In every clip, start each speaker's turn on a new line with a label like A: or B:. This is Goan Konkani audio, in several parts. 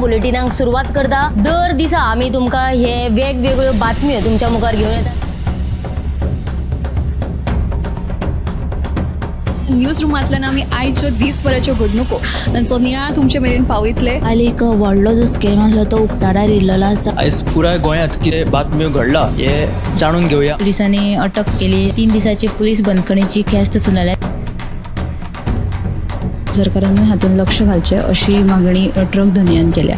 A: बुलेटिनाक सुरवात करता. दर दिसा आमी तुमकां हे वेगवेगळ्यो बातम्यो तुमच्या मुखार घेवन येतात.
B: न्यूज रुमांतल्यान आमी आयच्यो दीसभराच्यो घडणुको तांचो नियाळ तुमचे मेरेन पावयतले.
C: काल एक व्हडलो जो स्कॅम आसलो तो उक्ताडार येयल्लो आसा.
D: आयज पुराय गोंयांत कितें बातम्यो घडला हे जाणून घेवया.
E: पुलिसांनी अटक केली. 3 दिसाची पुलीस बंदखणीची ख्यास्त सुनायल्या.
F: सरकारान हातूंत लक्ष घालचें अशी मागणी ट्रक धनयान केल्या.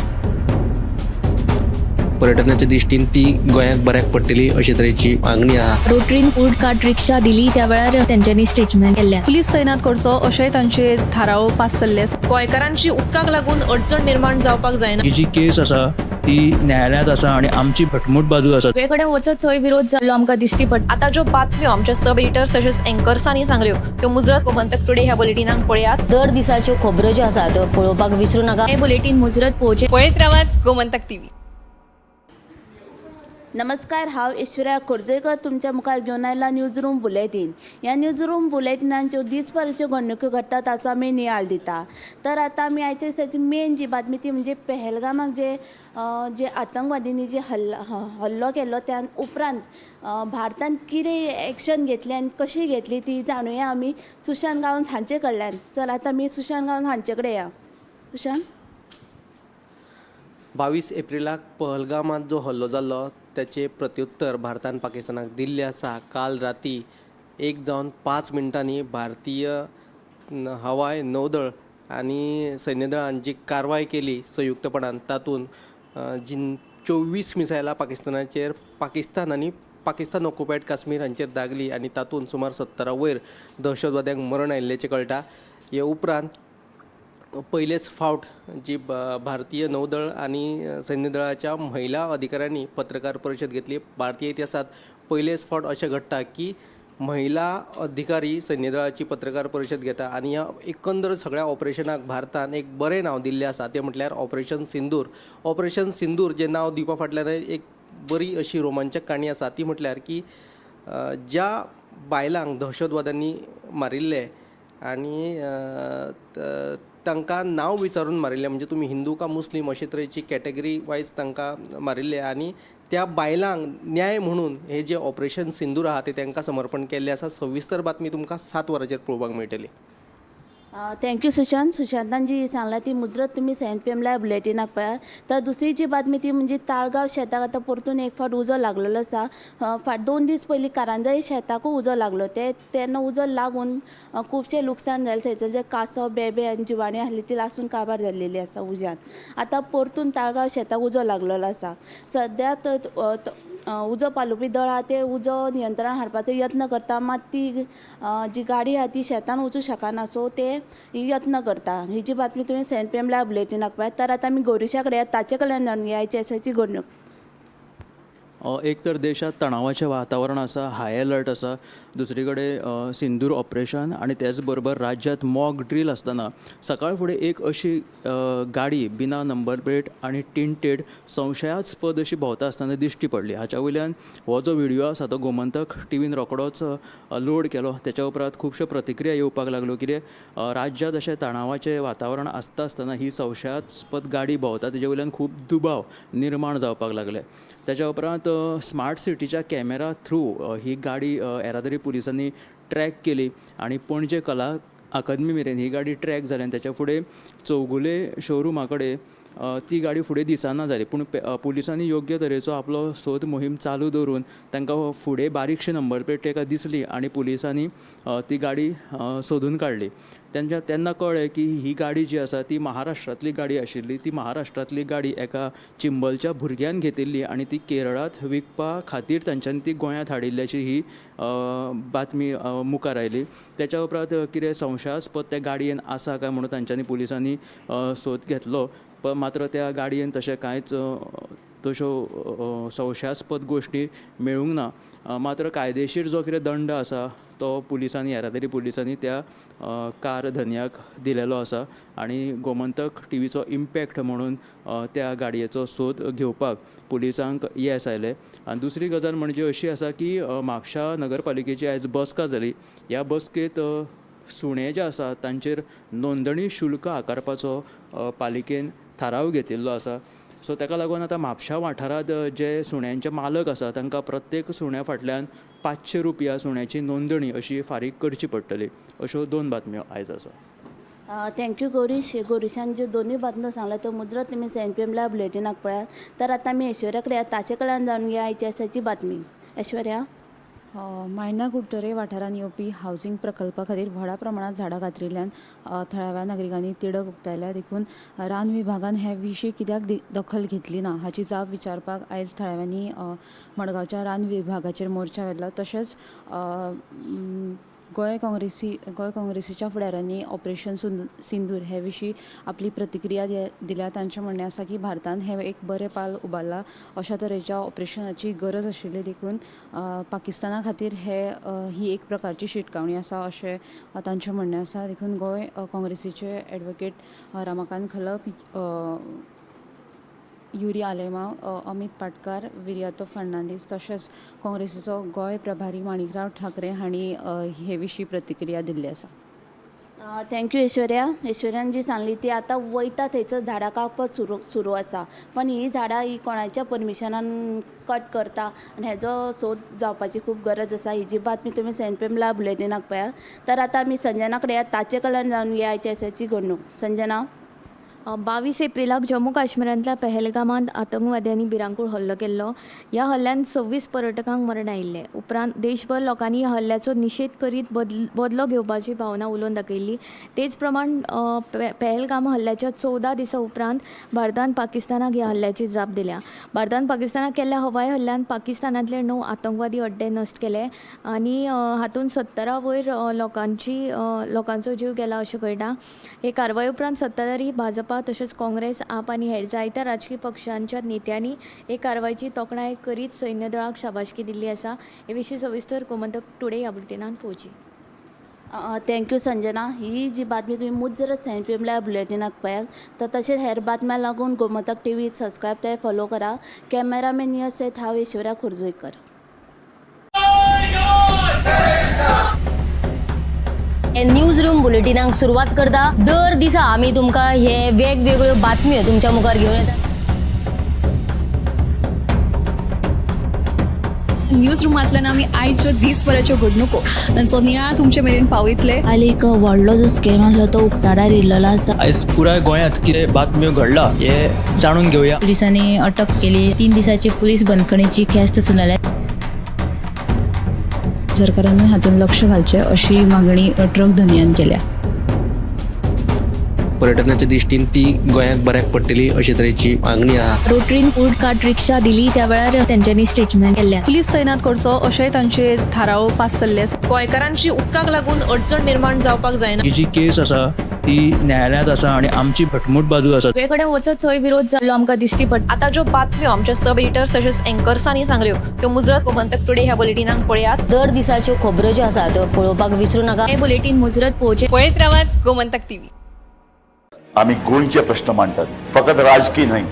G: पर्यटनाच्या दृश्टीन ती गोंयाक बऱ्याक पडटली अशे तरेची मागणी आहा.
E: रोटरीन फूड कार्ट रिक्षा दिली त्या वेळार तेंच्यांनी स्टेटमेंट केल्लें.
B: पुलीस तैनात करचो अशेंय तांचे थाराव पास जाल्ले आसा.
H: गोंयकारांची उदकाक लागून अडचण निर्माण जावपाक जायना.
D: ही जी केस आसा ती न्यायालयांत आसा आणि आमची घटमूट बाजू आसा.
E: सगळे कडेन वचत थंय विरोध जाल्लो आमकां दिश्टी पडटा.
H: आतां ज्यो बातम्यो आमच्या सब एडिटर्स तशेंच एंकर्सांनी सांगल्यो त्यो मुजरत गोमंतक टुडे ह्या बुलेटिनाक पळयात.
A: दर दिसाच्यो खबरो ज्यो आसा त्यो पळोवपाक विसरू नाका.
E: हे बुलेटीन मुजरत पळोवचें.
H: पळयत रावात गोमंतक टीव्ही.
C: नमस्कार, हांव ऐश्वर्या खोर्जेकर तुमच्या मुखार घेवन आयला न्यूज रूम बुलेटीन. ह्या न्यूज रूम बुलेटिनान ज्यो दीसभराच्यो घडणुको घडटा ताचो आमी नियाळ दिता. तर आतां आमी आयच्या दिसाची मेन जी बातमी ती म्हणजे पहलगामाक जे जे आतंकवादींनी जे हल्लो केल्लो त्या उपरांत भारतान कितें एक्शन घेतलें आनी कशी घेतली ती जाणुया आमी सुशांत गांवस हांचे कडल्यान. चल आतां आमी सुशांत गांवस हांचे कडेन या. सुशांत,
G: 22 एप्रिलाक पहलगामात जो हल्लो जाल्लो त्याचे प्रत्युत्तर भारतान पाकिस्तानाक दिल्लें आसा. काल राती 1:05 भारतीय हवाय नौदळ आनी सैन्यदळान जी कारवाय केली संयुक्तपणान तातूंत जी 24 मिसायलां पाकिस्तानाचेर पाकिस्तान आनी पाकिस्तान ऑक्युपायड काश्मीर हांचेर दागली आनी तातूंत सुमार 70 वयर दहशतवाद्यांक मरण आयिल्ल्याचें कळटा. हे उपरांत पयलेच फावट जी भारतीय नौदळ आनी सैन्यदळाच्या महिला अधिकाऱ्यांनी पत्रकार परिशद घेतली. भारतीय इतिहासात पयलेच फावट अशें घडटा की महिला अधिकारी सैन्यदळाची पत्रकार परिशद घेता आनी ह्या एकंदर सगळ्या ऑपरेशनाक भारतान एक बरें नांव दिल्लें आसा तें म्हटल्यार ऑपरेशन सिंदूर. ऑपरेशन सिंदूर जें नांव दिवपा फाटल्यान एक बरी अशी रोमांचक काणी आसा ती म्हटल्यार की ज्या बायलांक दहशतवाद्यांनी मारिल्ले आनी तांकां नांव विचारून मारिल्लें, म्हणजे तुमी हिंदू का मुस्लीम अशे तरेची कॅटेगरी वायज तांकां मारिल्लें आनी त्या बायलांक न्याय म्हणून हे जे ऑपरेशन सिंदूर आहा तें तांकां समर्पण केल्लें आसा. सविस्तर बातमी तुमकां 7 वरांचेर पळोवपाक मेळटली.
C: Thank you Sushant. सुशांतान जी सांगला ती मुजरत तुमी 7 PM live बुलेटिनाक पळयात. तर दुसरी जी बातमी ती म्हणजे ताळगांव शेताक आतां परतून एक फावट उजो लागलेलो आसा. फाट 2 दीस पयलीं कारंजाई शेताकूय उजो लागलो. तेन्ना उजो लागून खुबशें लुकसाण जालें. थंयसर जे कांसव, बेबे आनी जिवाणी आसली ती लासून काबार जाल्लेली आसा उज्यान. आतां परतून ताळगांव शेताक उजो लागलेलो आसा. सद्या उजो पालोवपी दळ आहा ते उजो नियंत्रणात हाडपाचो यत्न करता, मात ती जी गाडी आहा ती शेतान वचूं शकना, सो ते यत्न करता. ही जी बातमी तुमी 7 PM live बुलेटिनाक पळयात. तर आतां आमी गौरीशा कडेन ताचे कडल्यान जाणून घेवया आयच्या दिसाची घडणूक.
D: एक तर देशांत तणावाचें वातावरण आसा, हाय अलर्ट आसा, दुसरी कडेन सिंदूर ऑपरेशन आनी तेच बरोबर राज्यांत मॉक ड्रील आसतना सकाळ फुडें एक अशी गाडी बिना नंबर प्लेट आनी टिंटेड संशयास्पद अशी भोंवता आसतना दिश्टी पडली. हाच्या वयल्यान हो जो व्हिडियो आसा तो गोमंतक टिवीन रोखडोच लोड केलो. तेच्या उपरांत खुबश्यो प्रतिक्रिया येवपाक लागल्यो कितें राज्यांत अशें तणावाचें वातावरण आसता आसतना ही संशयास्पद गाडी भोंवता तेजे वयल्यान खूब दुबाव निर्माण जावपाक लागले. तेच्या उपरांत स्मार्ट सिटीच्या कॅमेरा थ्रू ही गाडी येरादारी पुलिसांनी ट्रॅक केली आनी पणजे कला अकादमी मेरेन ही गाडी ट्रॅक जाली आनी तेच्या फुडें चौगुले शोरुमा कडेन ती गाडी फुडें दिसना जाली. पूण पुलिसांनी योग्य तरेचो आपलो सोद मोहीम चालू दवरून तांकां फुडें बारीकशी नंबर प्लेट ताका दिसली आनी पुलिसांनी ती गाडी सोदून काडली. तेन्ना कळ्ळें की ही गाडी जी आसा ती महाराष्ट्रांतली गाडी आशिल्ली. ती महाराष्ट्रांतली गाडी एका चिंबलच्या भुरग्यान घेतिल्ली आनी ती केरळांत विकपा खातीर तांच्यांनी ती गोंयांत हाडिल्ल्याची ही बातमी मुखार आयली. तेच्या उपरांत कितें संशयास्पद त्या गाडयेन आसा काय म्हणून तांच्यांनी पुलिसांनी सोद घेतलो, पण मात्र त्या गाडयेन तशें कांयच तश्यो संशयास्पद गोश्टी मेळूंक ना. मात्र कायदेशीर जो कितें दंड आसा तो पुलिसांनी येरादारी पुलिसांनी त्या कार धनयाक दिलेलो आसा आनी गोमंतक टिवीचो इम्पॅक्ट म्हणून त्या गाडयेचो सोद घेवपाक पुलिसांक येस आयलें. आनी दुसरी गजाल म्हणजे अशी आसा की म्हापशा नगरपालिकेची आयज बसका जाली. ह्या बसकेंत सुणे जे आसा तांचेर नोंदणी शुल्क आकारपाचो पालिकेन थाराव घेतिल्लो आसा. सो ताका लागून आतां म्हापशा वाठारांत जे सुण्यांचे मालक आसा तांकां प्रत्येक सुण्या फाटल्यान 500 रुपया सुण्याची नोंदणी अशी फारीक करची पडटली. अश्यो दोन बातम्यो आयज आसा.
C: Thank you Gaurish. गौरीशान ज्यो दोनूय बातम्यो सांगल्या त्यो मुजरत तुमी 7 PM live बुलेटिनाक पळयात. तर आतां आमी ऐश्वर्या कडेन ताचे कडल्यान जाणून घेया आयच्या दिसाची बातमी. ऐश्वर्या.
F: मायणा कुडतरे वाठारांत येवपी हावजींग प्रकल्पा खातीर व्हडा प्रमाणांत झाडां कातरिल्ल्यान थळाव्या नागरिकांनी तिडक उक्तायल्या. देखून रान विभागान हे विशीं कित्याक दखल घेतली ना हाची जाप विचारपाक आयज थळाव्यांनी मडगांवच्या रान विभागाचेर मोर्चा व्हेलो. तशेंच गोंय काँग्रेसीच्या फुडाऱ्यांनी ऑपरेशन सिंदूर हे विशीं आपली प्रतिक्रिया दिल्या. तांचें म्हणणें आसा की भारतान हें एक बरें पावल उबारलां. अशा तरेच्या ऑपरेशनाची गरज आशिल्ली देखून पाकिस्ताना खातीर ही एक प्रकारची शिटकावणी आसा अशें तांचें म्हणणें आसा. देखून गोंय काँग्रेसीचे एडवोकेट रमाकांत खलप, युरी आलेमांव, अमीत पाटकार, विरियातो फर्नांडीस तशेंच काँग्रेसीचो गोंय प्रभारी माणिकराव ठाकरे हांणी हे विशीं प्रतिक्रिया दिल्ली आसा.
C: Thank you Aishwarya. ऐश्वर्यान जी सांगली ती आतां वयता थंयसर झाडां कापप सुरू आसा, पण ही झाडां ही कोणाच्या परमिशनान कट करता आनी हेजो सोद जावपाची खूब गरज आसा. ही जी बातमी तुमी 7 PM live बुलेटिनाक पळयात. तर आतां आमी संजना कडेन ताचे कडल्यान जाणून घेया आयच्या दिसाची घडणूक. संजना.
I: 22 एप्रिलाक जम्मू काश्मीरांतल्या पहलगामांत आतंकवाद्यांनी भिरांकूळ हल्लो केल्लो. ह्या हल्ल्यांत 26 पर्यटकांक मरण आयिल्लें. उपरांत देशभर लोकांनी ह्या हल्ल्याचो निशेध करीत बदलो घेवपाची भावना उलोवन दाखयल्ली. तेच प्रमाण पहलगाम हल्ल्याच्या 14 दिसां उपरांत भारतान पाकिस्तानाक ह्या हल्ल्याची जाप दिल्या. भारतान पाकिस्तानाक केल्ल्या हवाई हल्ल्यांत पाकिस्तानांतले 9 आतंकवादी अड्डे नश्ट केले आनी हातूंत 70 वयर लोकांचो जीव गेला अशें कळटा. हे कारवाये उपरांत सत्ताधारी भाजपा तशेंच काँग्रेस, आप आनी हेर जायत्या राजकी पक्षांच्या नेत्यांनी हे कारवायची तोखणाय करीत सैन्य दळाक शाबासकी दिल्ली आसा. हे विशीं सविस्तर गोमंतक टुडे ह्या बुलेटिनान पळोवची.
C: Thank you Sanjana. ही जी बातमी तुमी मुजरत 7 PM live बुलेटिनाक पळयात. तर तशेंच हेर बातम्यां लागून गोमंतक टीव्ही सबस्क्रायब ते फॉलो करा. कॅमेरामॅन नियस सयत हांव ऐश्वर्या खोर्जुंवेकर.
A: न्यूज रूम बुलेटिनाक सुरवात करता. दर दिसा आमी तुमकां हे वेगवेगळ्यो बातम्यो तुमच्या मुखार घेवन येतात.
B: न्यूज रुमांतल्यान आमी आयच्यो दीसभराच्यो घडणुको तांचो नियाळ तुमचे मेरेन पावयतले.
C: काल एक व्हडलो जो स्कॅम आसलो तो उक्ताडार येयल्लो आसा.
D: आयज पुराय गोंयांत कितें बातम्यो घडला हे जाणून घेवया.
E: पुलिसांनी अटक केली. 3 दिसाची पुलीस बंदखणीची ख्यास्त सुनायल्या.
F: सरकारान हातूंत लक्ष घालचें अशी मागणी ट्रक धनयान केल्या.
G: पर्यटनाच्या दृश्टीन ती गोंयाक बऱ्याक पडटली अशे तरेची मागणी आहा.
I: रोटरीन फूड कार्ट रिक्षा दिली त्या वेळार तेंच्यांनी स्टेटमेंट केल्लें आसा.
B: पुलीस तैनात करचो अशेंय तांचे थाराव पास जाल्ले आसा.
H: गोंयकारांची उदकाक लागून अडचण निर्माण जावपाक जायना.
D: ही जी केस आसा ती न्यायालयांत आसा आनी आमची घटमूट बाजू आसा.
I: सगळे कडेन वचत थंय विरोध जाल्लो आमकां दिश्टी पडटा.
H: आतां ज्यो बातम्यो आमच्या सब एडिटर्स तशेंच एंकर्सांनी सांगल्यो त्यो मुजरत गोमंतक टुडे ह्या बुलेटिनाक पळयात.
A: दर दिसाच्यो खबरो ज्यो आसा त्यो पळोवपाक विसरूं नाका.
I: हे बुलेटीन मुजरत पळोवचें.
B: पळयत रावात गोमंतक टीव्ही.
J: आमी गोंयचे प्रश्न मांडटात, फकत राजकी न्हय,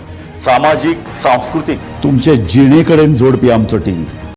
J: सामाजीक, सांस्कृतीक, तुमचे जिणे कडेन जोडपी आमचो टीव्ही.